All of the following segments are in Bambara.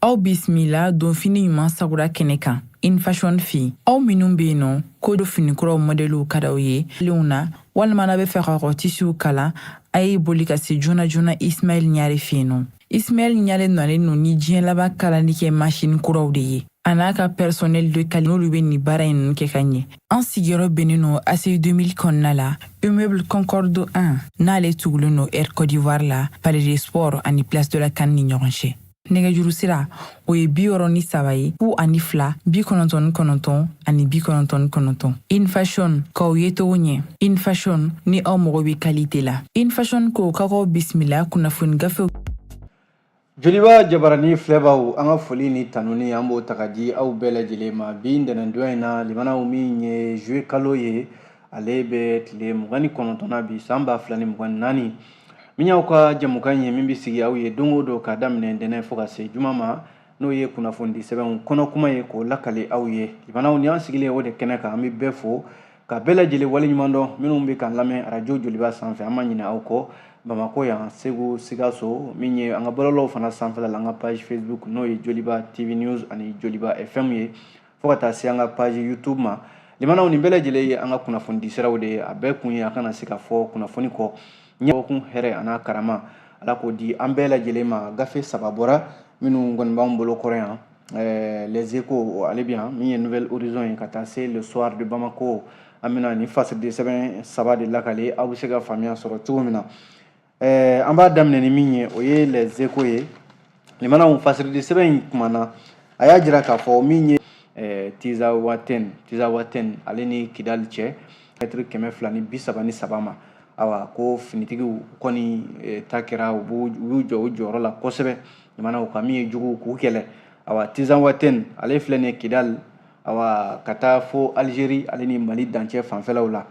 Aw bisimila donfini ɲuman sagura kɛnɛ kan Infashion fɛ yen. Aw minnu bɛ yen nɔ ko finikuraw mɔdɛliw ka d'aw ye lenw na, walima n'a bɛ fɛ k'aw ka tisiw kala, a ye boli ka se joona joona Ismaɛl Ɲare fɛ yen nɔ. Ismaɛl Ɲare nalen don ni diɲɛ laban kalali kɛ masini kuraw de ye, a n'a ka personnel de qualité, n'olu bɛ nin baara in ninnu kɛ ka ɲɛ. An sigiyɔrɔ bɛnnen don ACI 2000 kɔnɔna la, immeuble Concorde 1, n'ale tugulen don Air Côte d'Ivoire la, Palais des Sports ani Place de la CAN ni ɲɔgɔn cɛ. Nɛgɛjuru sira, o ye 63 ye, 02 99 ani 99. Infashion, k'aw ye togo ɲɛ. Infashion, ni aw mago bɛ qualité la. Infashion ko k'aw bisimila kunnafoni gafew. Joliba Jabarani filɛbaw, an ka foli ni tanuni, an b'o ta ka di aw bɛɛ lajɛlen ma bi ntɛnɛndonya in na. Limanaw, min ye juillet kalo ye, ale bɛ tile 29na bi, san 2024. Min y'aw ka jamukan ye, min bɛ sigi aw ye don o don k'a daminɛ ntɛnɛn fo ka se juma ma, n'o ye kunnafonidi sɛbɛnw kɔnɔ kuma ye k'o lakale aw ye. Limanaw, ni an sigilen o de kɛnɛ kan, an bɛ bɛɛ fo ka bɛɛ lajɛlen waleɲuman dɔn. Minnu bɛ k'an lamɛn arajo Joliba sanfɛ, an ma ɲinɛ aw kɔ, Bamakɔ yan, Segu, Sikaso. Min ye an ka bɔlɔlɔw fana sanfɛla la, an ka page Facebook, n'o ye Joliba TV News ani Joliba FM ye, fo ka taa se an ka page YouTube ma. Limanaw, nin bɛɛ lajɛlen ye an ka kunnafonidi siraw de ye. A bɛɛ kun ye a kana se ka fɔ kunnafoni kɔ ɲɛkun hɛrɛ a n'a karama, Ala k'o di an bɛɛ lajɛlen ma. Gafe saba bɔra minnu kɔni b'an bolo kɔrɔ yan: Les Échos, ale bɛ yan, min ye Nouvel Horizon ye, ka taa se Le Soir de Bamako. An bɛna nin fasiridi sɛbɛn saba de lakale, aw bɛ se ka faamuya sɔrɔ cogo min na. An b'a daminɛ ni min ye, o ye Les Échos ye. Limanaw, fasiridi sɛbɛn in kumana, a y'a jira k'a fɔ min ye Tizawaten, Tizawaten ale ni Kidali cɛ, mɛtiri 233 ma. Awa, ko finitigiw kɔni ta kɛra, u b'u jɔ u jɔyɔrɔ la kosɛbɛ. Limanaw, ka min ye juguw k'u kɛlɛ. Awa, Tizawaten ale filɛ nin ye, Kidali, awa, ka taa fo Algérie ale ni Mali dancɛ fanfɛlaw la.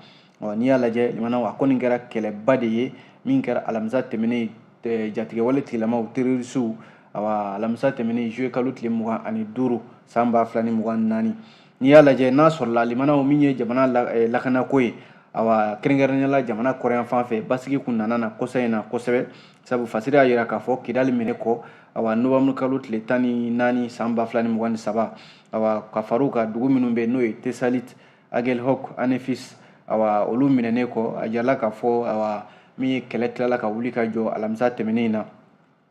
N'i y'a lajɛ, limanaw, a kɔni kɛra kɛlɛba de ye min kɛra alamisa tɛmɛnen, jatigɛwale tigilamaw, terroristew. Awa, alamisa tɛmɛnen, juillet kalo tile 25, san 2024. N'i y'a lajɛ, n'a sɔrɔla, limanaw, min ye jamana lakanako ye, awa, kɛrɛnkɛrɛnnenya la jamana kɔrɔyan fan fɛ, basigi kun nana na kɔsa in na kosɛbɛ, sabu fasiri y'a jira k'a fɔ Kidali minɛ kɔ, awa, novembre kalo tile 14, san 2023, awa, ka far'u kan, dugu minnu bɛ n'o ye Tesalit, Agelhok, Anefis, awa, olu minɛnen kɔ, a jirala k'a fɔ, awa, min ye kɛlɛ tilala ka wuli ka jɔ alamisa tɛmɛnen in na,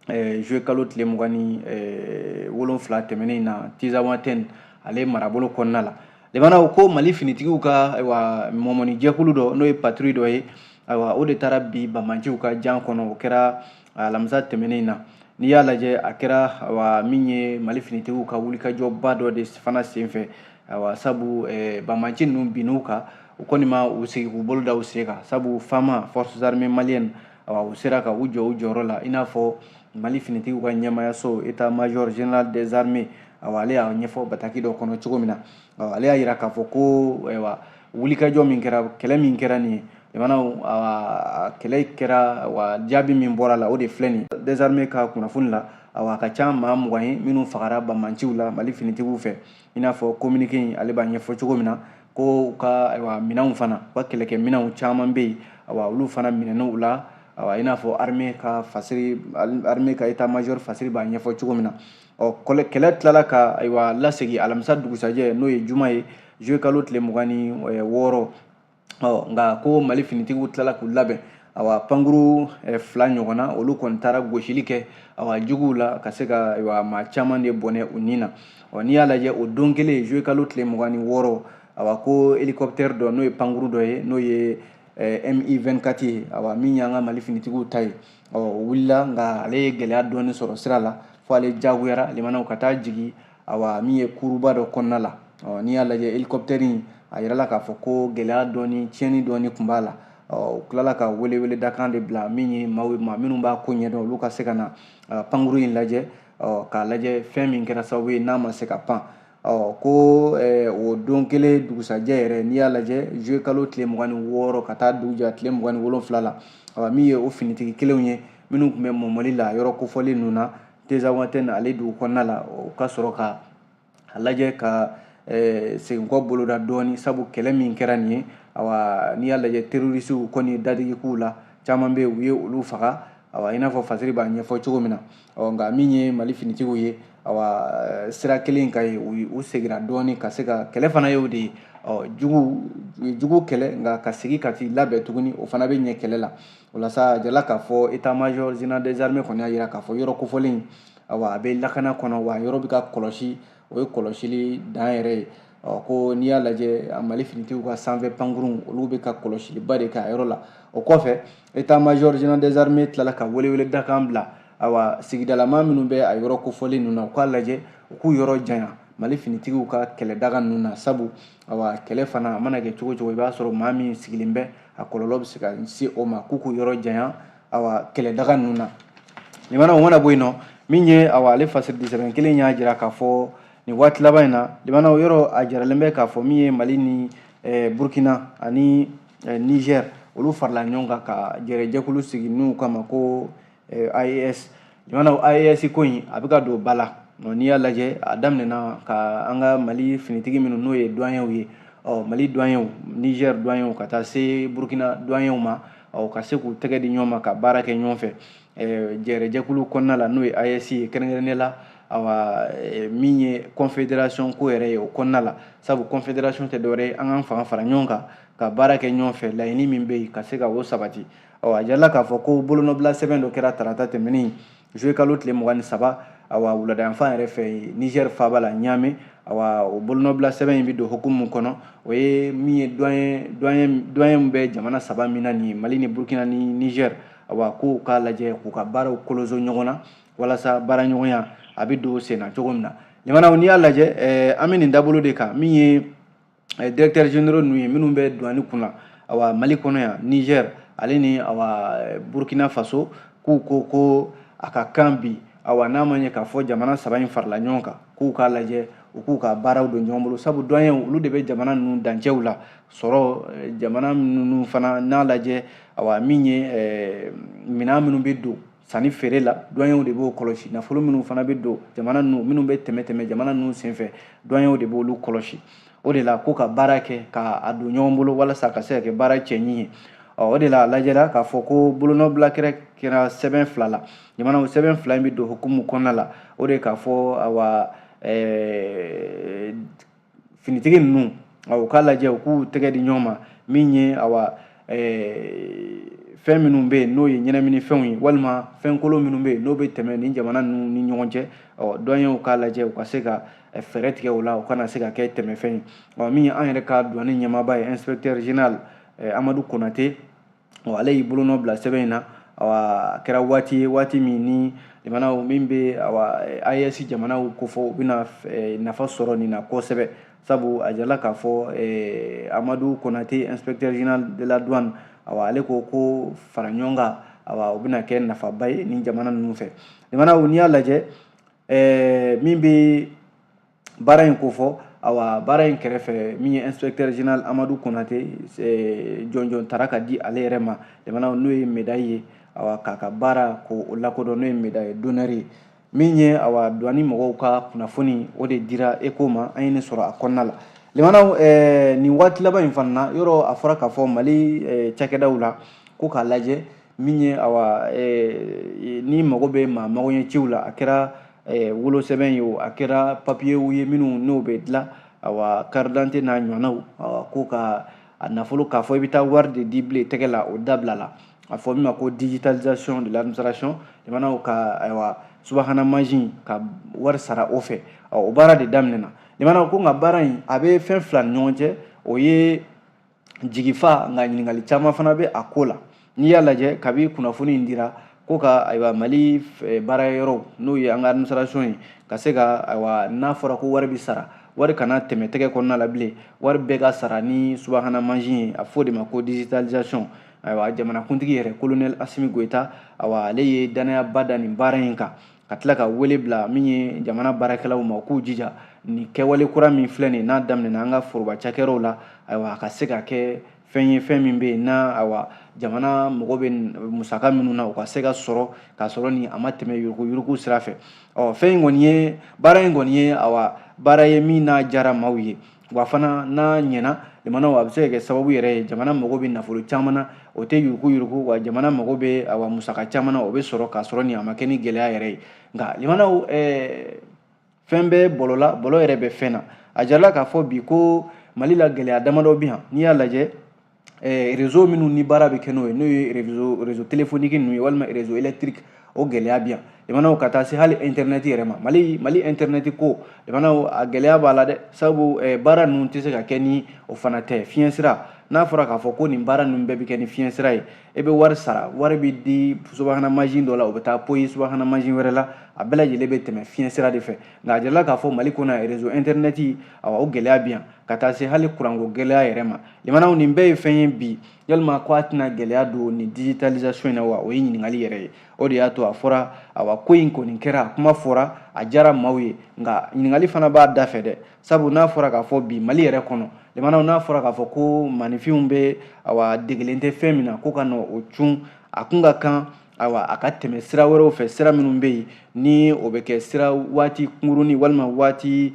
juillet kalo tile 27 tɛmɛnen in na, Tizawaten ale marabolo kɔnɔna la. Limanaw, ko Mali finitigiw ka, ayiwa, mɔmɔni jɛkulu dɔ, n'o ye patrouille dɔ ye, ayiwa, o de taara bi banbanciw ka jan kɔnɔ. O kɛra alamisa tɛmɛnen in na. N'i y'a lajɛ, a kɛra, ayiwa, min ye Mali finitigiw ka wulikajɔba dɔ de fana senfɛ. Ayiwa, sabu banbanci ninnu binn'u kan, u kɔni ma u sigi k'u bolo da u sen kan, sabu FAMa, Forces armées maliennes, ayiwa, u sera ka u jɔ u jɔyɔrɔ la, i n'a fɔ Mali finitigiw ka ɲɛmayaso, état major général des armées, ayiwa, ale y'a ɲɛfɔ bataki dɔ kɔnɔ cogo min na. Ale y'a jira k'a fɔ ko, ayiwa, wulikajɔ min kɛra, kɛlɛ min kɛra nin ye, limanaw, awa, kɛlɛ kɛra wa jaabi min bɔra la, o de filɛ nin des armées ka kunnafoni la. Awa, a ka ca maa 20 ye minnu fagara banbanciw la Mali finitigiw fɛ, i n'a fɔ communiqué in ale b'a ɲɛfɔ cogo min na, ko u ka, ayiwa, minɛnw fana, u ka kɛlɛkɛminɛnw caman bɛ yen, awa, olu fana minɛn'u la. Awa, i n'a fɔ armée ka fasiri, armée ka état major fasiri b'a ɲɛfɔ cogo min na. Ɔ, kɛlɛ tilala ka, ayiwa, lasegin alamisa dugusajɛ, n'o ye juma ye, juillet kalo tile 26. Ɔ, nka ko Mali finitigiw tilala k'u labɛn, awa, pankuru fila ɲɔgɔn na, olu kɔni taara gosili kɛ, awa, juguw la, ka se ka, ayiwa, maa caman de bɔnɛ u ni na. Ɔ, n'i y'a lajɛ, o don kelen, juillet kalo tile 26, awa, ko hélicoptère dɔ, n'o ye pankuru dɔ ye, n'o ye Mi 24 ye, awa, min y'an ka Mali finitigiw ta ye, ɔ, o wulila, nka ale ye gɛlɛya dɔɔni sɔrɔ sira la, fo ale jagoyara, limanaw, ka taa jigin, awa, min ye kuruba dɔ kɔnɔna la. Ɔ, n'i y'a lajɛ, hélicoptère in, a yirala k'a fɔ ko gɛlɛya dɔɔni, tiɲɛni dɔɔni tun b'a la. Ɔ, u tilala ka wele dakan de bila min ye maaw maa minnu b'a ko ɲɛdɔn, olu ka se ka na pankuru in lajɛ, ɔ, k'a lajɛ fɛn min kɛra sababu ye n'a ma se ka pan. Ɔ, ko o don kelen dugusajɛ yɛrɛ, n'i y'a lajɛ, juillet kalo tile 26 ka taa dugu jɛ tile 27 la, awa, min ye o finitigi kelenw ye minnu tun bɛ mɔmɔli la yɔrɔ kofɔlen ninnu na, Tezawatɛn ale dugu kɔnɔna la, o ka sɔrɔ ka a lajɛ ka seginkɔ boloda dɔɔni, sabu kɛlɛ min kɛra nin ye, awa, n'i y'a lajɛ, terroristew kɔni dadigi k'u la, caman bɛ yen, u ye olu faga, awa, i n'a fɔ fasiri b'a ɲɛfɔ cogo min na. Ɔ, nka min ye Mali finitigiw ye, awa sira kelen kan yen, u seginna dɔɔni ka se ka kɛlɛ fana y'o de ye. Ɔ jugu kɛlɛ, nka ka segin ka t'i labɛn tuguni, o fana bɛ ɲɛ kɛlɛ la. O la sa, a jirala k'a fɔ état major général des armées kɔni y'a jira k'a fɔ yɔrɔ kofɔlen, awa a bɛ lakana kɔnɔ, wa yɔrɔ bɛ ka kɔlɔsi, o ye kɔlɔsili dan yɛrɛ ye. Ɔ ko n'i y'a lajɛ, Mali finitigiw ka sanfɛ pankurun, olu bɛ ka kɔlɔsiliba de kɛ a yɔrɔ la. O kɔfɛ, état major général des armées tilala ka welewele dakan bila, awa sigidalama minnu bɛ a yɔrɔ kofɔlen ninnu na, u k'a lajɛ u k'u yɔrɔ janya Mali finitigiw ka kɛlɛdaga ninnu na, sabu awa kɛlɛ fana a mana kɛ cogo cogo, i b'a sɔrɔ maa min sigilen bɛ, a kɔlɔlɔ bɛ se ka se o ma, k'u k'u yɔrɔ janya awa kɛlɛdaga ninnu na. Limana, o mana bɔ yen nɔ, min ye awa ale fasiridi sɛbɛn kelen y'a jira k'a fɔ nin waati laban in na, limana, o yɔrɔ a jiralen bɛ k'a fɔ min ye Mali ni Burkina ani Niger, olu farala ɲɔgɔn kan ka jɛrɛjɛkulu sigi n'u kama ko AES. Limana, AES ko in a bɛ ka don ba la. N'i y'a lajɛ, a daminɛna ka an ka Mali finitigi minnu n'o ye douaniers ye, ɔ Mali douaniers, Niger douaniers, ka taa se Burkina douaniers ma, ɔ ka se k'u tɛgɛ di ɲɔgɔn ma ka baara kɛ ɲɔgɔn fɛ jɛrɛjɛkulu kɔnɔna la, n'o ye AES ye, kɛrɛnkɛrɛnnenya la awa min ye confédération ko yɛrɛ ye o kɔnɔna la. Sabu confédération tɛ dɔwɛrɛ ye, an k'an fanga fara ɲɔgɔn kan ka baara kɛ ɲɔgɔn fɛ, laɲini min bɛ yen ka se ka o sabati. Ɔ a jirala k'a fɔ ko bolonɔbila sɛbɛn dɔ kɛra tarata tɛmɛnen, juillet kalo tile 23, awa wuladayanfan yɛrɛ fɛ, Niger faaba la, Ɲame. Awa o bolonɔbila sɛbɛn in bɛ don hukumu min kɔnɔ, o ye min ye douanier min bɛ jamana saba min na nin ye, Mali ni Burkina ni Niger, awa k'u k'a lajɛ k'u ka baaraw koloso ɲɔgɔn na walasa baaraɲɔgɔnya a bɛ don sen na cogo min na. Limanaw, n'i y'a lajɛ, an bɛ nin dabolo de kan, min ye directeur généraux ninnu ye minnu bɛ douane kunna, awa Mali kɔnɔ yan, Niger ale ni awa Burkina Faso, k'u ko ko a ka kan bi, awa n'a ma ɲɛ k'a fɔ jamana saba in farala ɲɔgɔn kan, k'u k'a lajɛ u k'u ka baaraw don ɲɔgɔn bolo, sabu douaniers olu de bɛ jamana ninnu dancɛw la sɔrɔ, jamana ninnu fana n'a lajɛ, awa min ye minɛn minnu bɛ don sanni feere la, douaniers de b'o kɔlɔsi, nafolo minnu fana bɛ don jamana ninnu, minnu bɛ tɛmɛ jamana ninnu senfɛ, douaniers de b'olu kɔlɔsi. O de la ko ka baara kɛ k'a don ɲɔgɔn bolo walasa ka se ka kɛ baara cɛɲi ye. Ɔ o de la a lajɛra k'a fɔ ko bolonɔbila kɛra sɛbɛn fila la. Jamana sɛbɛn fila in bɛ don hukumu kɔnɔna la, o de k'a fɔ awa finitigi ninnu, u k'a lajɛ u k'u tɛgɛ di ɲɔgɔn ma, min ye awa fɛn minnu bɛ yen n'o ye ɲɛnaminifɛnw ye, walima fɛn kolon minnu bɛ yen n'o bɛ tɛmɛ nin jamana ninnu ni ɲɔgɔn cɛ, ɔ douaniers k'a lajɛ u ka se ka fɛɛrɛ tigɛ o la, u kana se ka kɛ tɛmɛfɛn ye. Ɔ min ye an yɛrɛ ka douane ɲɛmaaba ye, inspecteur général Amadu Konate, ɔ ale y'i bolonɔ bila sɛbɛn in na. Awa a kɛra waati ye, waati min ni jamanaw min bɛ awa AES jamanaw kofɔ, u bɛna nafa sɔrɔ nin na kosɛbɛ, sabu a jirala k'a fɔ Amadu Konate, inspecteur général de la douane, awa ale ko ko fara ɲɔgɔn kan, awa o bɛna kɛ nafaba ye nin jamana ninnu fɛ. Jamanaw, n'i y'a lajɛ, min bɛ baara in kofɔ, awa baara in kɛrɛfɛ, min ye inspecteur général Amadu Konate, jɔnjɔn tara ka di ale yɛrɛ ma, jamanaw, n'o ye médaille ye, awa k'a ka baara k'o lakodɔn, n'o ye médaille d'honneur ye. Min ye awa douane mɔgɔw ka kunnafoni, o de dira ECHO ma, an ye nin sɔrɔ a kɔnɔna la. Limanaw, nin waati laban in fana na, yɔrɔ a fɔra k'a fɔ Mali cakɛdaw la ko k'a lajɛ min ye awa ni mago bɛ maa magoɲɛciw la, a kɛra wolosɛbɛn ye o, a kɛra papiyew ye minnu n'o bɛ dilan, awa carte d'identité n'a ɲɔgɔnnaw, awa ko ka a nafolo k'a fɔ i bɛ taa wari de di bilen tɛgɛ la, o dabila la. A fɔ min ma ko digitalisation de l'administration, jamanaw ka ayiwa subahana mansin ka wari sara o fɛ, o baara de daminɛna. Jamanaw ko nka baara in a bɛ fɛn fila ni ɲɔgɔn cɛ, o ye jigifa, nka ɲininkali caman fana bɛ a ko la. N'i y'a lajɛ, kabi kunnafoni in dira ko ka ayiwa Mali baarakɛyɔrɔw, n'o ye an ka administration ye, ka se ka ayiwa n'a fɔra ko wari bɛ sara, wari kana tɛmɛ tɛgɛ kɔnɔna la bilen, wari bɛɛ ka sara ni subahana mansin ye, a fɔ o de ma ko digitalisation. Ayiwa jamanakuntigi yɛrɛ, colonel Asimi Goyita, awa ale ye danayaba da nin baara in kan, ka tila ka wele bila min ye jamana baarakɛlaw ma, u k'u jija nin kɛwale kura min filɛ nin n'a daminɛna an ka foroba cakɛyɔrɔw la, ayiwa a ka se ka kɛ fɛn ye, fɛn min bɛ yen n'a ayiwa jamana mago bɛ musaka minnu na, u ka se ka sɔrɔ k'a sɔrɔ ni a ma tɛmɛ yuruguyurugu sira fɛ. Ɔ fɛn in kɔni ye baara in kɔni ye awa baara ye min n'a diyara maaw ye, wa fana n'a ɲɛna, jamanaw, a bɛ se ka kɛ sababu yɛrɛ ye jamana mago bɛ nafolo caman na, o tɛ yuruguyurugu, wa jamana mago bɛ awa musaka caman na, o bɛ sɔrɔ k'a sɔrɔ ni a ma kɛ ni gɛlɛya yɛrɛ ye. Nka jamanaw Fɛn bɛ bɔlɔ la, bɔlɔ yɛrɛ bɛ fɛn na. A jirala k'a fɔ bi ko Mali la, gɛlɛya damadɔ bɛ yan. N'i y'a lajɛ, réseau minnu ni baara bɛ kɛ n'o ye, n'o ye réseau téléphonique ninnu ye walima réseau électrique, o gɛlɛya bɛ yan. Limanaw, ka taa se hali internet yɛrɛ ma, Mali internet ko, limanaw, a gɛlɛya b'a la dɛ, sabu baara ninnu tɛ se ka kɛ ni o fana tɛ. Fiɲɛ sira, n'a fɔra k'a fɔ ko nin baara ninnu bɛɛ bɛ kɛ ni fiɲɛ sira ye, e bɛ wari sara, wari bɛ di subahana mansin dɔ la, o bɛ taa poyi subahana mansin wɛrɛ la, a bɛɛ lajɛlen bɛ tɛmɛ fiɲɛ sira de fɛ. Nka a jirala k'a fɔ Mali kɔnɔ, réseau internet, awa, o gɛlɛya bɛ yan, ka taa se hali kuranko gɛlɛya yɛrɛ ma. Limanaw, nin bɛɛ ye fɛn ye bi. Yalima ko a tɛna gɛlɛya don nin digitalisation in na wa? O ye ɲininkali yɛrɛ ye. O de y'a to a fɔra, awa, ko in kɔni kɛra, a kuma fɔra, a diyara maaw ye, nka ɲininkali fana b'a da fɛ dɛ, sabu n'a fɔra k'a fɔ bi Mali yɛrɛ kɔnɔ, limanaw, n'a fɔra k'a fɔ ko maninfinw bɛ, awa, degelen tɛ fɛn min na, ko ka na o cun a kun ka kan, ayiwa, a ka tɛmɛ sira wɛrɛw fɛ, sira minnu bɛ yen ni o bɛ kɛ sira waati kunkurunin walima waati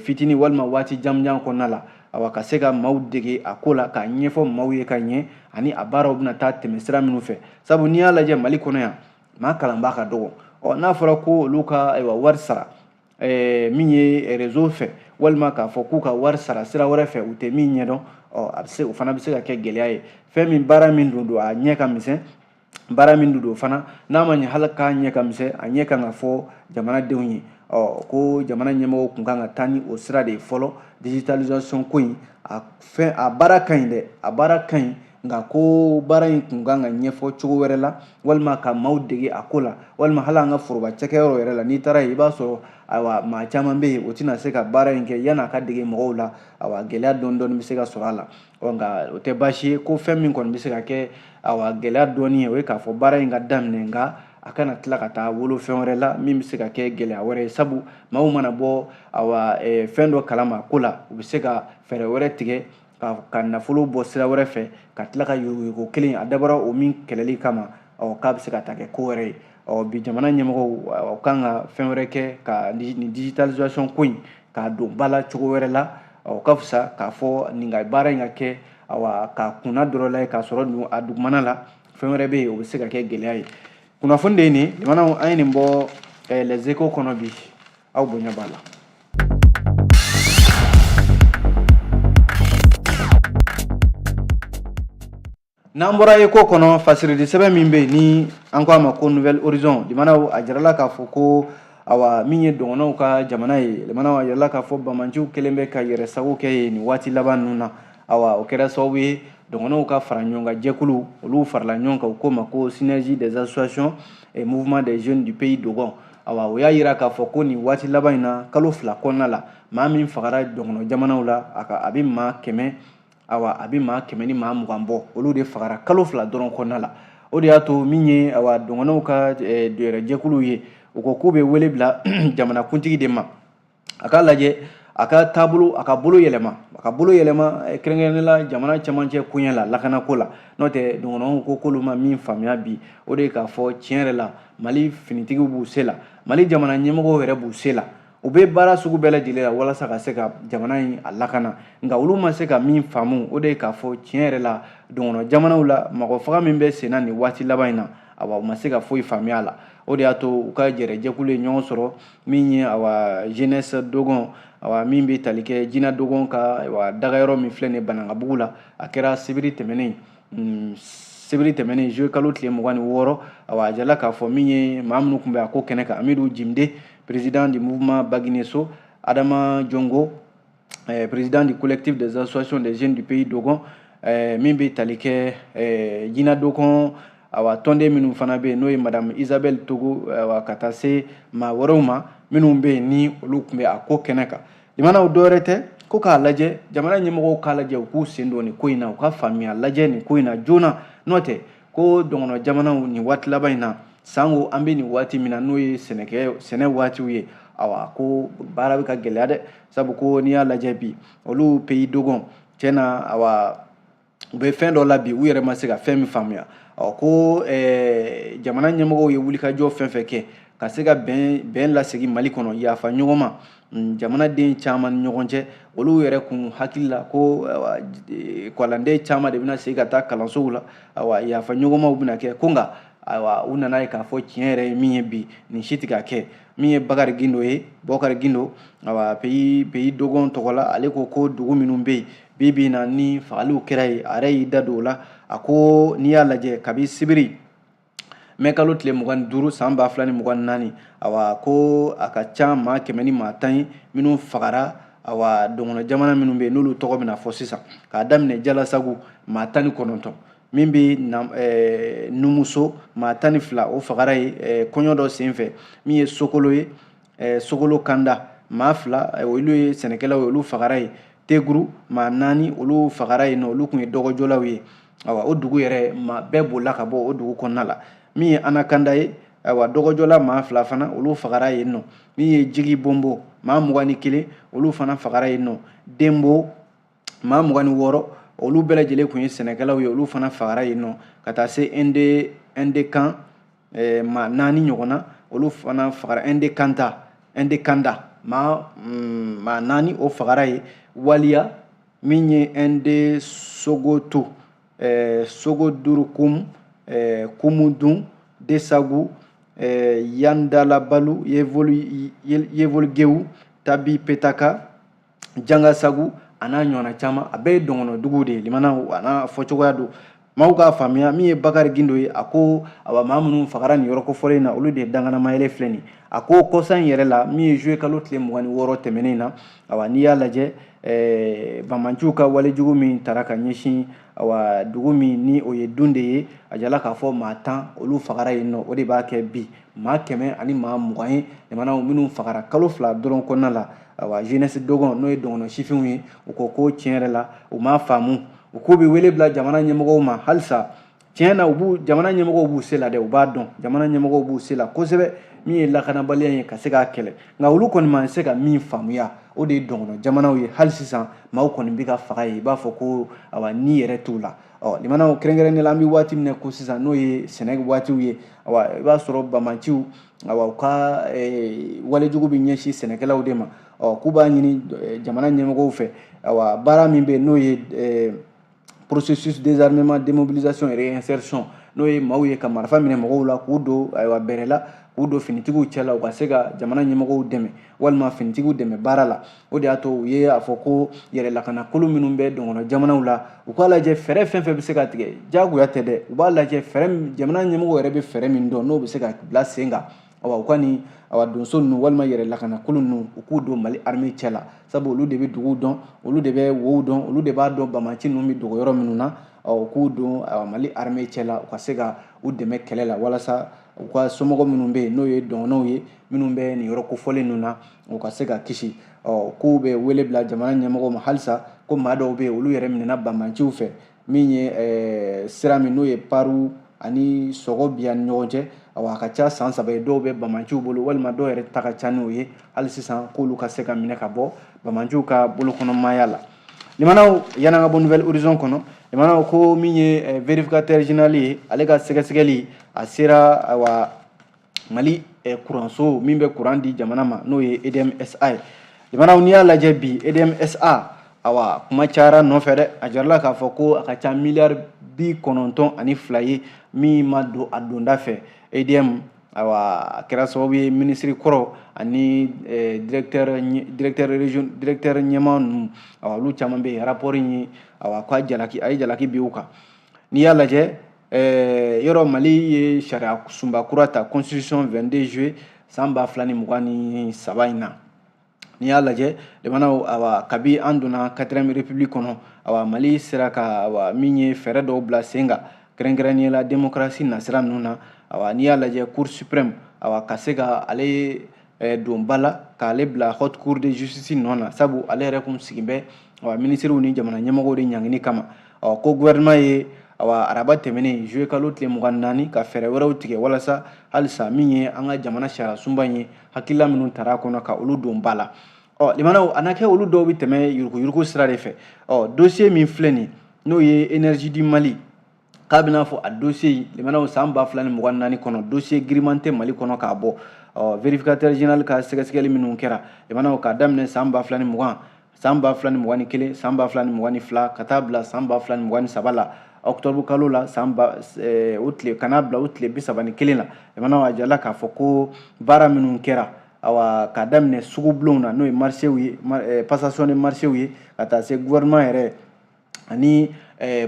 fitinin walima waati jamujan kɔnɔna la, awa, ka se ka maaw dege a ko la, k'a ɲɛfɔ maaw ye ka ɲɛ, ani a baaraw bɛna taa tɛmɛ sira minnu fɛ. Sabu n'i y'a lajɛ, Mali kɔnɔ yan, maa kalanbaa ka dɔgɔ. Ɔ, n'a fɔra ko olu ka, ayiwa, wari sara min ye réseau fɛ, walima k'a fɔ k'u ka wari sara sira wɛrɛ fɛ, u tɛ min ɲɛdɔn, ɔ, a bɛ se, o fana bɛ se ka kɛ gɛlɛya ye. Fɛn min, baara min don, a ɲɛ ka misɛn, baara min don fana, n'a ma ɲɛ hali k'a ɲɛ ka misɛn, a ɲɛ kan ka fɔ jamanadenw ye. Ɔ, ko jamana ɲɛmɔgɔw kun kan ka taa ni o sira de ye fɔlɔ. Digitalisation ko in, a fɛn, a baara ka ɲi dɛ, a baara ka ɲi, nka ko baara in kun kan ka ɲɛfɔ cogo wɛrɛ la, walima ka maaw dege a ko la, walima hali an ka foroba cakɛyɔrɔ yɛrɛ la, n'i taara yen, i b'a sɔrɔ, ayiwa, maa caman bɛ yen, o tɛna se ka baara in kɛ yan'a ka dege mɔgɔw la. Ayiwa, gɛlɛya dɔɔni dɔɔni bɛ se ka sɔrɔ a la. Ɔ, nka o tɛ baasi ye. Ko fɛn min kɔni bɛ se ka kɛ, ayiwa, gɛlɛya dɔɔni ye, o ye k'a fɔ baara in ka daminɛ, nka a kana tila ka taa wolo fɛn wɛrɛ la min bɛ se ka kɛ gɛlɛya wɛrɛ ye, sabu maaw mana bɔ, ayiwa, fɛn dɔ kalama ko la, u bɛ se ka fɛɛrɛ wɛrɛ tigɛ ka nafolo bɔ sira wɛrɛ fɛ, ka tila ka yuruguyurugu kelen a dabɔra o min kɛlɛli kama, ɔ, k'a bɛ se ka taa kɛ ko wɛrɛ ye. Ɔ, bi jamana ɲɛmɔgɔw, u kan ka fɛn wɛrɛ kɛ ka nin digitalisation ko in k'a don ba la cogo wɛrɛ la. Ɔ, ka fisa k'a fɔ nin ka baara in ka kɛ, awa, k'a kunna dɔrɔn la ye, k'a sɔrɔ a dugumana la fɛn wɛrɛ bɛ yen, o bɛ se ka kɛ gɛlɛya ye. Kunnafoni de ye nin. Limanaw, an ye nin bɔ Les Échos kɔnɔ bi, aw bonya b'a la. N'an bɔra Écho kɔnɔ, fasiridi sɛbɛn min bɛ yen ni an ko a ma ko Nouvel Horizon, limanaw, a jirala k'a fɔ ko, awa, min ye dɔgɔnɔw ka jamana ye, limanaw, a jirala k'a fɔ bamanciw kɛlen bɛ ka yɛrɛ sago kɛ yen nin waati laban ninnu na. Awa, o kɛra sababu ye dɔgɔnɔw ka fara ɲɔgɔn kan jɛkulu, olu farala ɲɔgɔn kan, u k'o ma ko Synergie des associations et mouvement des jeunes du pays Dogon. Awa, o y'a yira k'a fɔ ko nin waati laban in na, kalo 2 kɔnɔna la, maa min fagara dɔgɔnɔ jamanaw la, a bɛ maa 100, awa, a bɛ maa 120 bɔ, olu de fagara kalo 2 dɔrɔn kɔnɔna la. O de y'a to min ye, awa, dɔgɔnɔw ka yɛrɛjɛkulu ye, u ko k'u bɛ wele bila jamanakuntigi de ma, a k'a lajɛ, a ka taabolo, a ka bolo yɛlɛma, a ka bolo yɛlɛma, kɛrɛnkɛrɛnnen la jamana cɛmancɛ koɲɛ la, lakanako la. N'o tɛ, dɔgɔnɔw ko k'olu ma min faamuya bi, o de ye k'a fɔ tiɲɛ yɛrɛ la, Mali finitigiw b'u se la, Mali jamana ɲɛmɔgɔw yɛrɛ b'u se la, u bɛ baara sugu bɛɛ lajɛlen la walasa ka se ka jamana in a lakana. Nka olu ma se ka min faamu, o de ye k'a fɔ tiɲɛ yɛrɛ la, dɔgɔnɔ jamanaw la, mɔgɔ faga min bɛ senna nin waati laban in na, awa, u ma se ka foyi faamuya a la. O de y'a to u ka jɛrɛjɛkulu ye ɲɔgɔn sɔrɔ, min ye, awa, jeunesse dogon, awa, min bɛ tali kɛ Jina Dogon ka, awa, dagayɔrɔ min filɛ nin ye Banankabugu la. A kɛra sibiri tɛmɛnen, juillet kalo tile 26. Awa, a jirala k'a fɔ min ye maa minnu tun bɛ a ko kɛnɛ kan: Amidu Jimde, président du mouvement Bagineso, Adama Jongo, président du collectif des associations des jeunes du pays Dogon, min bɛ tali kɛ Jina Dogon, awa, tɔnden minnu fana bɛ yen, n'o ye madame Isabelle Togo, awa, ka taa se maa wɛrɛw ma minnu bɛ yen ni olu tun bɛ a ko kɛnɛ kan. Limanaw, dɔwɛrɛ tɛ ko k'a lajɛ, jamana ɲɛmɔgɔw k'a lajɛ, u k'u sen don nin ko in na, u ka faamuya lajɛ nin ko in na joona. N'o tɛ, ko dɔgɔnɔ jamanaw nin waati laban in na, sango an bɛ nin waati min na, n'o ye sɛnɛ waatiw ye, awa, ko baara bɛ ka gɛlɛya dɛ, sabu ko n'i y'a lajɛ bi, olu pays Dogon, tiɲɛ na, awa, u bɛ fɛn dɔ la bi, u yɛrɛ ma se ka fɛn min faamuya. Ɔ, ko jamana ɲɛmɔgɔw ye wulikajɔ fɛn fɛn kɛ ka se ka bɛn lasegin Mali kɔnɔ, yafa ɲɔgɔn ma jamanaden caman ni ɲɔgɔn cɛ, olu yɛrɛ kun hakili la ko kalanden caman de bɛna segin ka taa kalansow la, awa, yafa ɲɔgɔnmaw bɛna kɛ ko, nka Ayiwa, u nana ye k'a fɔ tiɲɛ yɛrɛ ye min ye bi, nin si tɛ ka kɛ. Min ye Bakari Gindo ye, Bɔkari Gindo, awa, pays Dogon tɔgɔ la, ale ko ko dugu minnu bɛ yen bi bi in na ni fagaliw kɛra yen, a yɛrɛ y'i da don o la. A ko n'i y'a lajɛ kabi sibiri mɛ kalo tile 25 san 2024, awa, ko a ka ca maa 110 ye minnu fagara. Awa, dɔgɔnɔ jamana minnu bɛ yen, n'olu tɔgɔ bɛna fɔ sisan, k'a daminɛ Jalasagu, maa 19, min bɛ Numuso, maa 12, o fagara yen kɔɲɔ dɔ senfɛ. Min ye Sokolo ye, Sokolo Kanda, maa 2, olu ye sɛnɛkɛlaw ye, olu fagara yen. Teguru, maa 4, olu fagara yen nɔ, olu tun ye dɔgɔjɔlaw ye. Awa, o dugu yɛrɛ, maa bɛɛ bolila ka bɔ o dugu kɔnɔna la. Min ye Anakanda ye, ayiwa, dɔgɔjɔla maa 2 fana, olu fagara yen nɔ. Min ye Jigi Bonbo, maa 21, olu fana fagara yen nɔ. Denbo, maa 26, olu bɛɛ lajɛlen tun ye sɛnɛkɛlaw ye, olu fana fagara yen nɔ. Ka taa se Inde kan, maa 4 ɲɔgɔn na, olu fana fagara. Inde Kanta, Inde Kanda, maa 4, o fagara yen. Waliya, min ye Inde Sogoto, Sogodurukum, Kumudun, Desagu, Yandalabalu, Yevolugewu, Tabi Petaka, Jangasagu, a n'a ɲɔgɔnna caman, a bɛɛ ye dɔgɔnɔ de ye. Limanaw, a n'a fɔcogoya don, maaw k'a faamuya. Min ye Bakari Gindo ye, a ko awa, maa minnu fagara nin yɔrɔ kofɔlen in na, olu de ye danganamayɛlɛ filɛ nin. A ko kɔsa in yɛrɛ la, min ye juillet kalo tile 26 tɛmɛnen na, awa, n'i y'a lajɛ, banbaanciw ka walejugu min tara ka ɲɛsin, awa, dugu min ni o ye Dunde ye, a jala k'a fɔ maa 10, olu fagara yen nɔ. O de b'a kɛ bi maa 120 ye, limanaw, minnu fagara kalo 2 dɔrɔn kɔnɔna la. Awa, jeunesse dogon, n'o ye dɔgɔnɔ sifinw ye, u ko ko tiɲɛ yɛrɛ la, u m'a faamu. U k'u bɛ wele bila jamana ɲɛmɔgɔw ma halisa. Tiɲɛ na, u b'u jamana ɲɛmɔgɔw b'u se la dɛ, u b'a dɔn jamana ɲɛmɔgɔw b'u se la kosɛbɛ min ye lakanabaliya ye ka se k'a kɛlɛ, nka olu kɔni ma se ka min faamuya, o de ye dɔgɔnɔ jamanaw ye. Hali sisan, maaw kɔni bɛ ka faga ye, i b'a fɔ ko awa, ni yɛrɛ t'u la. Ɔ limanaw, kɛrɛnkɛrɛnnenya la, an bɛ waati min na ko sisan, n'o ye sɛnɛ waatiw ye, awa, i b'a sɔrɔ banbaanciw, awa, u ka walejugu bɛ ɲɛsin sɛnɛkɛlaw de ma. Ɔ k'u b'a ɲini jamana ɲɛmɔgɔw fɛ, awa, baara min bɛ yen, n'o ye processus désarmement, démobilisation et réinsertion, n'o ye maaw ye ka marifa minɛ mɔgɔw la k'u don, ayiwa, bɛrɛ la, k'u don finitigiw cɛ la, u ka se ka jamana ɲɛmɔgɔw dɛmɛ walima finitigiw dɛmɛ baara la. O de y'a to u ye a fɔ ko yɛrɛ lakanakolo minnu bɛ dɔgɔnɔ jamanaw la, u k'a lajɛ fɛɛrɛ fɛn fɛn bɛ se ka tigɛ. Diyagoya tɛ dɛ, u b'a lajɛ fɛɛrɛ, jamana ɲɛmɔgɔw yɛrɛ bɛ fɛɛrɛ min dɔn, n'o bɛ se ka bila sen kan. Awa, u ka nin, awa, donso ninnu walima yɛrɛ lakanakolo ninnu, u k'u don Mali armée cɛ la, sabu olu de bɛ duguw dɔn, olu de bɛ wow dɔn, olu de b'a dɔn banbaanci ninnu bɛ dogo yɔrɔ minnu na. U k'u don, awa, Mali armée cɛ la, u ka se ka u dɛmɛ kɛlɛ la, walasa u ka somɔgɔ minnu bɛ yen, n'o ye dɔgɔnɔw ye, minnu bɛ nin yɔrɔ kofɔlen ninnu na, u ka se ka kisi. Ɔ k'u bɛ wele bila jamana ɲɛmɔgɔw ma halisa, ko maa dɔw bɛ yen, olu yɛrɛ minɛna banbaanciw fɛ, min ye sira min n'o ye Paru ani Sɔgɔbiya ni ɲɔgɔn cɛ. Awa, a ka ca san 3 ye, dɔw bɛ banbaanciw bolo, walima dɔw yɛrɛ ta ka ca n'o ye hali sisan, k'olu ka se ka minɛ ka bɔ banbaanciw ka bolokɔnɔmaaya la. Limanaw, yan'an ka bɔ Nouvel Horizon kɔnɔ, limanaw, ko min ye vérificateur général ye, ale ka sɛgɛsɛgɛli a sera, awa, Mali kuranso min bɛ kuran di jamana ma, n'o ye EDM SA ye. Limanaw, n'i y'a lajɛ bi, EDM SA, awa, kuma cayara nɔfɛ dɛ. A jarala k'a fɔ ko a ka ca miliyari 92 ye min ma don a donda fɛ. EDM, awa, a kɛra sababu ye minisiri kɔrɔ ani directeur directeur région, directeur ɲɛmaa ninnu, awa, olu caman bɛ yen, rapport in ye, awa, ko a jalaki, a ye jalaki bin u kan. N'i y'a lajɛ, yɔrɔ Mali ye sariya sunba kura ta, constitution, 22 juillet san 2023 in na. N'i y'a lajɛ, limanaw, awa, kabi an donna quatrième république kɔnɔ, awa, Mali sera ka, awa, min ye fɛɛrɛ dɔw bila sen kan, kɛrɛnkɛrɛnnenya la démocratie nasira ninnu na. Awa, n'i y'a lajɛ, cour suprême, awa, ka se ka ale don ba la, k'ale bila haute cour de justice nɔ na, sabu ale yɛrɛ kun sigi bɛ, awa, minisiriw ni jamana ɲɛmɔgɔw de ɲangini kama. Awa, ko gouvernement ye, awa, araba tɛmɛnen juillet kalo tile 24, ka fɛɛrɛ wɛrɛw tigɛ walasa halisa min ye an ka jamana sariya sunba in ye, hakilila minnu tara a kɔnɔ, ka olu don ba la. Ɔ limanaw, a na kɛ olu dɔw bɛ tɛmɛ yuruguyurugu sira de fɛ. Ɔ dossier min filɛ nin, n'o ye Énergie du Mali, k'a bɛna fɔ a dossier, limanaw, san 2024 kɔnɔ, dossier giriman tɛ Mali kɔnɔ k'a bɔ. Ɔ vérificateur général ka sɛgɛsɛgɛli minnu kɛra, limanaw, k'a daminɛ san 2020, san 2021, san 2022, ka taa bila san 2023 la. octobre kalo la san ba o tile ka n'a bila o tile 31 la. Limanaw, a jirala k'a fɔ ko baara minnu kɛra, awa, k'a daminɛ sugubulonw na, n'o ye marchéw ye, passation de marchéw ye, ka taa se gouvernement yɛrɛ ani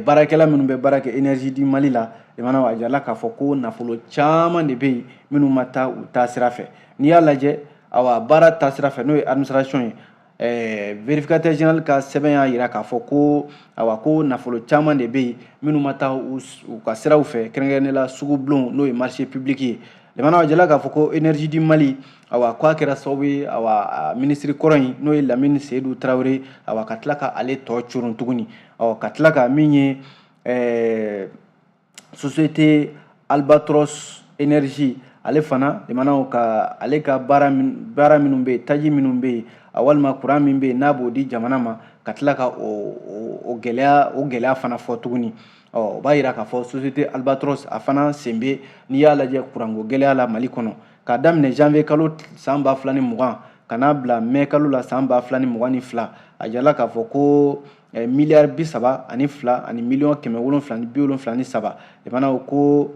baarakɛla minnu bɛ baara kɛ Énergie du Mali la, limanaw, a jirala k'a fɔ ko nafolo caman de bɛ yen minnu ma taa u taasira fɛ. N'i y'a lajɛ, awa, baara taasira fɛ, n'o ye administration ye, vérificateur général ka sɛbɛn y'a jira k'a fɔ ko, awa, ko nafolo caman de bɛ yen minnu ma taa u ka siraw fɛ, kɛrɛnkɛrɛnnenya la sugubulon, n'o ye marché public ye. Limanaw, a jirala k'a fɔ ko Énergie du Mali, awa, k'a kɛra sababu ye, awa, minisiri kɔrɔ in, n'o ye Lamine Seydou Traoré, awa, ka tila ka ale tɔ coron tuguni. Ɔ, ka tila ka min ye société Albatros Énergie, ale fana, limanaw, ka ale ka baara minnu bɛ yen, taji minnu bɛ yen, walima kuran min bɛ yen n'a b'o di jamana ma, ka tila ka o gɛlɛya fana fɔ tuguni. Ɔ, o b'a yira k'a fɔ société Albatros, a fana sen bɛ, n'i y'a lajɛ, kuranko gɛlɛya la Mali kɔnɔ, k'a daminɛ janvier kalo san 2020 ka n'a bila mai kalo la san 2022. A jirala k'a fɔ ko miliyari 32 ani miliyɔn 773, limanaw, ko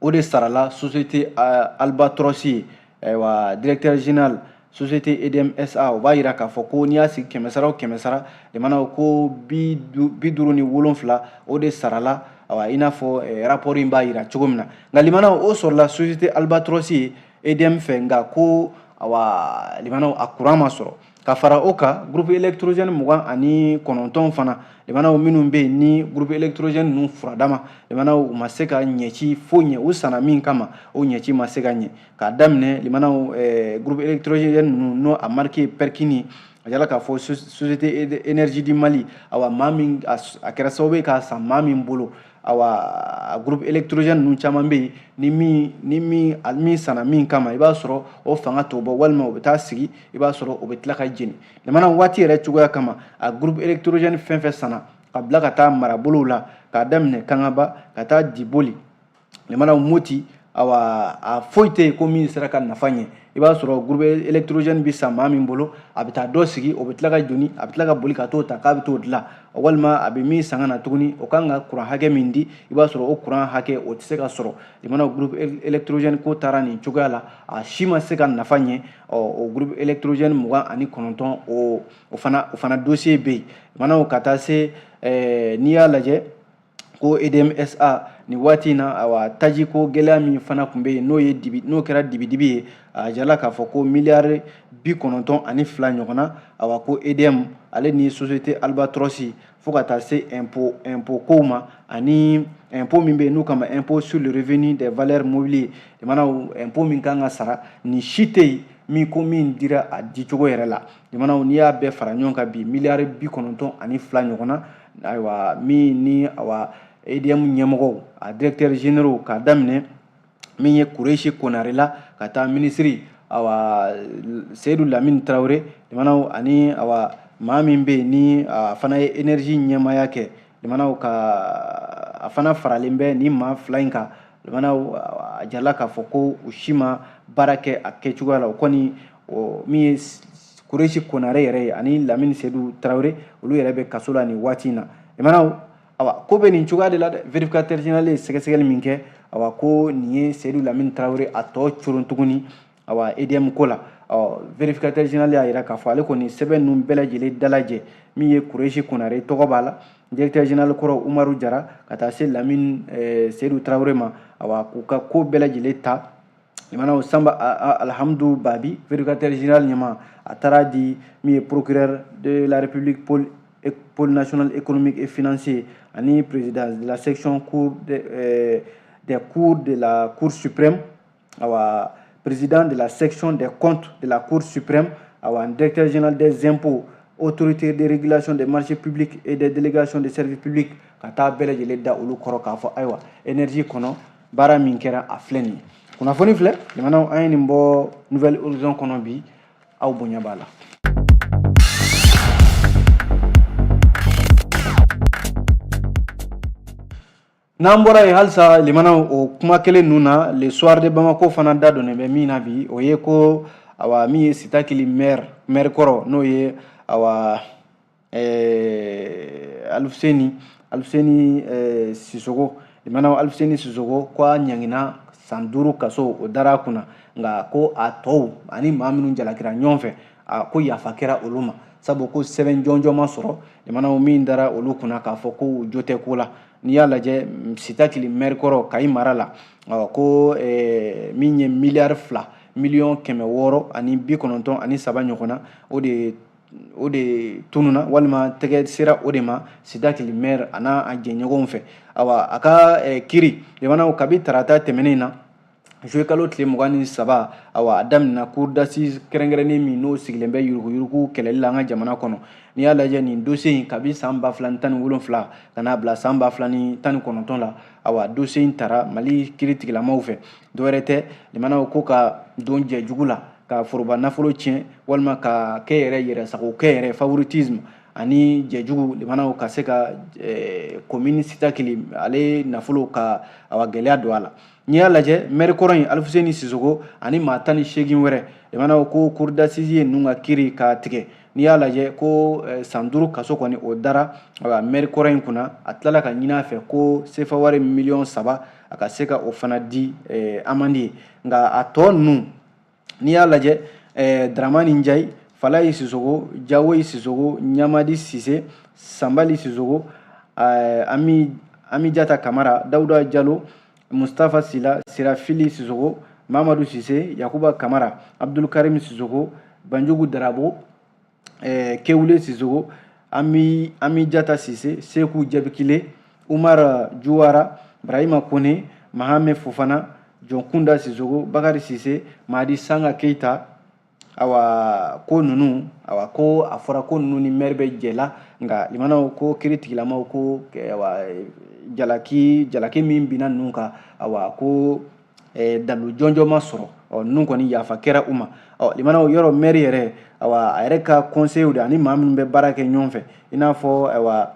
o de sarala société Albatros ye. Ayiwa, directeur général société EDM SA, o b'a yira k'a fɔ ko n'i y'a sigi kɛmɛ sara o kɛmɛ sara, limanaw, ko 57, o de sarala, awa, i n'a fɔ rapport in b'a yira cogo min na. Nka limanaw, o sɔrɔla société Albatros ye EDM fɛ, nka ko, awa, limanaw, a courant ma sɔrɔ. Ka fara o kan, groupe électrogène 29 fana, limanaw, minnu bɛ yen ni groupe électrogène ninnu furadama, limanaw, u ma se ka ɲɛci foyi ɲɛ. U sanna min kama, o ɲɛci ma se ka ɲɛ. K'a daminɛ, limanaw, groupe électrogène ninnu, n'o a marque ye Perkini, a jala k'a fɔ société Énergie du Mali, awa, maa min a kɛra sababu ye k'a san maa min bolo, awa, groupe électrogène ninnu caman bɛ yen ni min ni min a min sanna min kama, i b'a sɔrɔ o fanga t'o bɔ, walima o bɛ taa sigi, i b'a sɔrɔ o bɛ tila ka jeni. Limana, waati yɛrɛ cogoya kama, a groupe électrogène fɛn fɛn sanna ka bila ka taa marabolow la, k'a daminɛ Kangaba ka taa Diboli, limana, Moti, awa, a foyi tɛ yen ko min sera ka nafa ɲɛ. I b'a sɔrɔ groupe électrogène bɛ san maa min bolo, a bɛ taa dɔ sigi, o bɛ tila ka joni, a bɛ tila ka boli ka t'o ta k'a bɛ t'o dilan, walima a bɛ min san ka na tuguni, o kan ka courant hakɛ min di, i b'a sɔrɔ o courant hakɛ, o tɛ se ka sɔrɔ. Limana, groupe électrogène ko taara nin cogoya la, a si ma se ka nafa ɲɛ. Ɔ, o groupe électrogène 29, o fana dossier bɛ yen. Limana, ka taa se n'i y'a lajɛ ko EDM SA, nin waati in na, awa, taji ko gɛlɛya min fana tun bɛ yen, n'o ye dibi, n'o kɛra dibidibi ye, a jirala k'a fɔ ko miliyari 92 ɲɔgɔnna, awa, ko EDM ale ni société Albatros, fo ka taa se impôt kow ma, ani impôt min bɛ yen n'u kama impôt sur le revenu des valeurs mobilières, limana, impôt min kan ka sara, nin si tɛ yen min ko min dira a dicogo yɛrɛ la. Limanaw, n'i y'a bɛɛ fara ɲɔgɔn kan bi, miliyari 92 ɲɔgɔnna, ayiwa, min ni, awa, EDM ɲɛmɔgɔw, a directeur généraux, k'a daminɛ min ye Kuresi Konare la ka taa minisiri, awa, Seydou Lamine Traoré, limanaw, ani, awa, maa min bɛ yen ni a fana ye énergie ɲɛmaaya kɛ, limanaw, ka a fana faralen bɛ ni maa fila in kan. Limanaw, a jirala k'a fɔ ko u si ma baara kɛ a kɛcogoya la. O kɔni, min ye Kuresi Konare yɛrɛ ye ani Lamine Seydou Traoré, olu yɛrɛ bɛ kaso la nin waati in na. Limanaw, awa, ko bɛ nin cogoya de la dɛ. Vérificateur général ye sɛgɛsɛgɛli min kɛ, awa, ko nin ye Seydou Lamine Traoré a tɔ coron tuguni, awa, EDM ko la. Ɔ, vérificateur général y'a jira k'a fɔ ale kɔni sɛbɛn ninnu bɛɛ lajɛlen dalajɛ, min ye Kuresi Konare tɔgɔ b'a la, directeur général kɔrɔ Umaru Jara, ka taa se Lamine Seydou Traoré ma, awa, k'u ka ko bɛɛ lajɛlen ta. Limanaw, Samba Alhamdou Babi, vérificateur général ɲɛma, a taara di min ye procureur de la République, pôle national économique et financier, ani président de la section cour des cours de la Cour suprême, awa, président de la section des comptes de la Cour suprême, awa, directeur général des impôts, autorité de régulation des marchés publics et des délégations de services publics, ka taa bɛɛ lajɛlen da olu kɔrɔ k'a fɔ, ayiwa, énergie kɔnɔ baara min kɛra, a filɛ nin ye. Kunnafoni filɛ, jamanaw, an ye nin bɔ Nouvel Horizon kɔnɔ bi, aw bonya b'a la. N'an bɔra yen halisa, limanaw, o kuma kelen ninnu na, Le Soir de Bamako fana da donnen bɛ min na bi, o ye ko, awa, min ye Sitakili maire kɔrɔ, n'o ye, awa, Alifuseni Alifuseni Sisoko, limanaw, Alifuseni Sisoko ko a ɲangina san 5 kaso, o dara a kunna. Nka ko a tɔw ani maa minnu jalakira ɲɔgɔn fɛ, a ko yafa kɛra olu ma, sabu ko sɛbɛn jɔnjɔn ma sɔrɔ, limanaw, min dara olu kunna k'a fɔ ko u jo tɛ ko la. N'i y'a lajɛ, Sitakili mɛri kɔrɔ Kayi mara la, ko min ye miliyari 2 miliyɔn 693 ɲɔgɔn na, o de tununa walima tɛgɛ sera o de ma Sitakili mɛri a n'a a jɛɲɔgɔnw fɛ. Awa, a ka kiri, limanaw, kabi tarata tɛmɛnen na, juillet kalo tile 23, awa, a daminɛna cour d'assises kɛrɛnkɛrɛnnen min n'o sigilen bɛ yuruguyurugu kɛlɛli la an ka jamana kɔnɔ. N'i y'a lajɛ, nin dossier in, kabi san 2017 ka n'a bila san 2019 la, awa, dossier in tara Mali kiiri tigilamaw fɛ. Dɔwɛrɛ tɛ, limanaw, ko ka don jɛjugu la, ka foroba nafolo tiɲɛ walima ka kɛ yɛrɛ yɛrɛsago kɛ yɛrɛ, favoritisme ani jɛjugu, limanaw, ka se ka commune Sitakili ale nafolo ka, awa, gɛlɛya don a la. N'i y'a lajɛ, mɛri kɔrɔ in Alifuseni Sisoko ani maa 18 wɛrɛ, limanaw, ko cour d'assises ye ninnu ka kiiri k'a tigɛ. N'i y'a lajɛ, ko san 5 kaso kɔni, o dara, awa, mɛri kɔrɔ in kunna. A tilala ka ɲini a fɛ ko sefa wari miliyɔn 3, a ka se ka o fana di amende ye. Nka a tɔ ninnu, n'i y'a lajɛ, Dramani Njayi, Falayi Sisoko, Jawoyi Sisoko, Ɲamadi Sise, Sanbali Sisoko, Amijata Kamara, Dawuda Jalo, Mustafa Sila, Sirafili Sisoko, Mamadu Sise, Yakuba Kamara, Abdulkarim Sisoko, Banjugu Darabo, Kewule Sisoko, Amijata Sise, Seku Jabikile, Umar Juwara, Brahima Kone, Mahame Fofana, Jɔnkunda Sisoko, Bakari Sise, Madi Sanga Keita. Awa, ko ninnu, awa, ko a fɔra ko ninnu ni maire bɛ jɛ la. Nka limanaw, ko kiiri tigilamaw ko, awa, jalaki min binna ninnu kan, awa, ko dalu jɔnjɔn ma sɔrɔ. Ɔ, ninnu kɔni yafa kɛra u ma. Ɔ, limanaw, yɔrɔ maire yɛrɛ, awa, a yɛrɛ ka conseil de ani maa minnu bɛ baara kɛ ɲɔgɔn fɛ, i n'a fɔ, awa,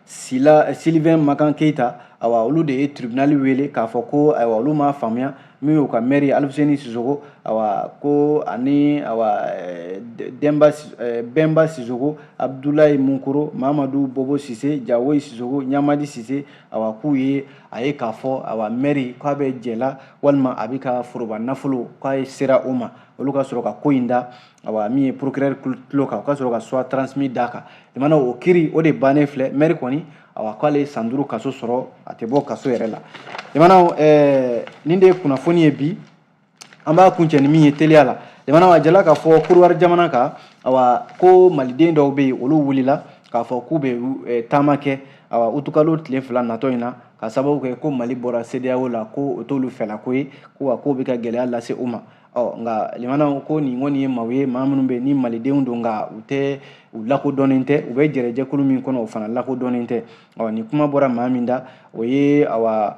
Sila Sylvain Makan Keita, awa, olu de ye tribunal wele k'a fɔ ko, ayiwa, olu m'a faamuya min y'u ka maire Alifuseni Sisoko, awa, ko ani, awa, Denba Bɛnba Sisoko, Abdulayi Munkoro, Mamadu Bobo Sise, Jawoyi Sisoko, Ɲamadi Sise, awa, k'u ye a ye k'a fɔ, awa, maire k'a bɛ jɛ la walima a bɛ ka foroba nafolo k'a ye sera o ma. Olu ka sɔrɔ ka ko in da, awa, min ye procureur tulo kan, o ka sɔrɔ ka soit transmis d'a kan. Limana, o kiiri o de bannen filɛ. Maire kɔni, awa, k'ale ye san 5 kaso sɔrɔ, a tɛ bɔ kaso yɛrɛ la. Limanaw, nin de ye kunnafoni ye bi. An b'a kuncɛ ni min ye teliya la, limanaw, a jala k'a fɔ Kɔdiwari jamana kan, awa, ko maliden dɔw bɛ yen, olu wulila k'a fɔ k'u bɛ taama kɛ, awa, utukalo tile 2 natɔ in na, ka sababu kɛ ko Mali bɔra CEDEAO la, ko o t'olu fɛlako ye, ko wa k'o bɛ ka gɛlɛya lase u ma. Ɔ, nka limanaw, ko nin kɔni ye maaw ye, maa minnu bɛ ni malidenw don, nka u tɛ, u lakodɔnnen tɛ, u bɛ jɛrɛjɛkulu min kɔnɔ, o fana lakodɔnnen tɛ. Ɔ, nin kuma bɔra maa min da, o ye, awa,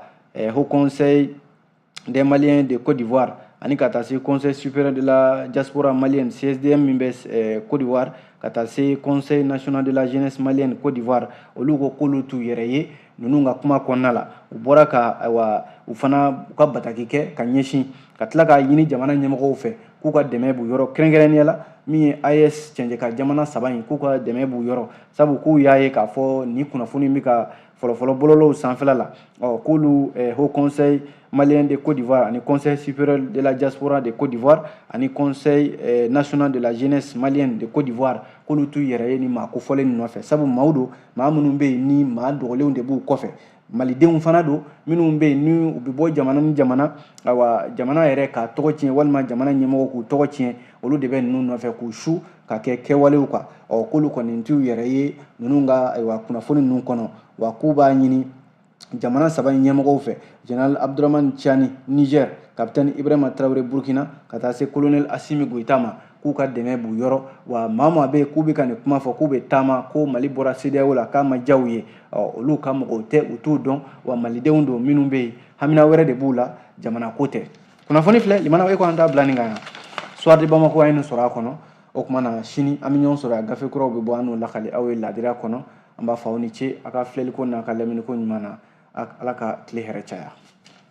Haut Conseil des Maliens de Côte d'Ivoire ani ka taa se Conseil supérieur de la diaspora malienne, CSDM, min bɛ Côte d'Ivoire, ka taa se Conseil national de la jeunesse malienne Côte d'Ivoire. Olu ko k'olu t'u yɛrɛ ye ninnu ka kuma kɔnɔna la. U bɔra ka, ayiwa, u fana u ka bataki kɛ ka ɲɛsin ka tila k'a ɲini jamana ɲɛmɔgɔw fɛ k'u ka dɛmɛ b'u yɔrɔ, kɛrɛnkɛrɛnnenya la min ye AES cɛncɛka jamana saba in, k'u ka dɛmɛ b'u yɔrɔ, sabu k'u y'a ye k'a fɔ nin kunnafoni bɛ ka fɔlɔfɔlɔ bɔlɔlɔw sanfɛla la. Ɔ, k'olu Haut Conseil malien de Côte d'Ivoire ani Conseil supérieur de la diaspora de Côte d'Ivoire ani Conseil national de la jeunesse malienne de Côte d'Ivoire, k'olu t'u yɛrɛ ye ni maa kofɔlen ninnu nɔfɛ, sabu maaw don, maa minnu bɛ yen ni maa dɔgɔlenw de b'u kɔfɛ. Malidenw fana don minnu bɛ yen ni u bɛ bɔ jamana ni jamana, awa, jamana yɛrɛ k'a tɔgɔ tiɲɛ walima jamana ɲɛmɔgɔ k'u tɔgɔ tiɲɛ, olu de bɛ ninnu nɔfɛ k'u su ka kɛ kɛwalew kan. Ɔ, k'olu kɔni t'u yɛrɛ ye ninnu ka, ayiwa, kunnafoni ninnu kɔnɔ. Wa k'u b'a ɲini jamana saba in ɲɛmɔgɔw fɛ, général Abdourahamane Tiani Niger, capitaine Ibrahima Traoré Burkina, ka taa se colonel Assimi Goïta ma, k'u ka dɛmɛ b'u yɔrɔ. Wa maa maa bɛ yen k'u bɛ ka nin kuma fɔ k'u bɛ taama ko Mali bɔra CEDEAO la, k'a ma diya u ye, ɔ, olu ka mɔgɔw tɛ, u t'u dɔn. Wa malidenw don minnu bɛ yen, hamina wɛrɛ de b'u la, jamana ko tɛ. Kunnafoni filɛ, limana, e ko an t'a bila nin kan yan. Soir de Bamako, an ye nin sɔrɔ a kɔnɔ. O tuma na, sini an bɛ ɲɔgɔn sɔrɔ yan, gafe kuraw bɛ bɔ, an n'o lakali aw ye ladira kɔnɔ. An b'a fɔ aw ni ce a ka filɛliko n'a ka lamɛnniko ɲuman na. Ala ka tile hɛrɛ caya.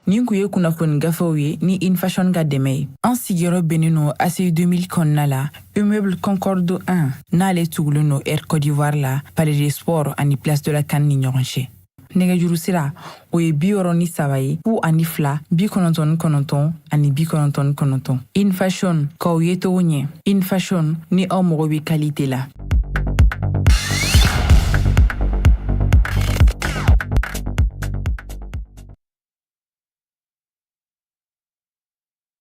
Nin kun ye kunnafoni gafew ye ni Infashion ka dɛmɛ ye. An sigiyɔrɔ bɛnnen don ACI 2000 kɔnɔna la, immeuble Concorde 1, n'ale tugulen don Air Côte d'Ivoire la, Palais des Sports ani Place de la CAN ni ɲɔgɔn cɛ. Nɛgɛjuru sira, o ye 63 ye, 02 99 ani 99. Infashion, k'aw ye cogo ɲɛ. Infashion, ni aw mago bɛ qualité la.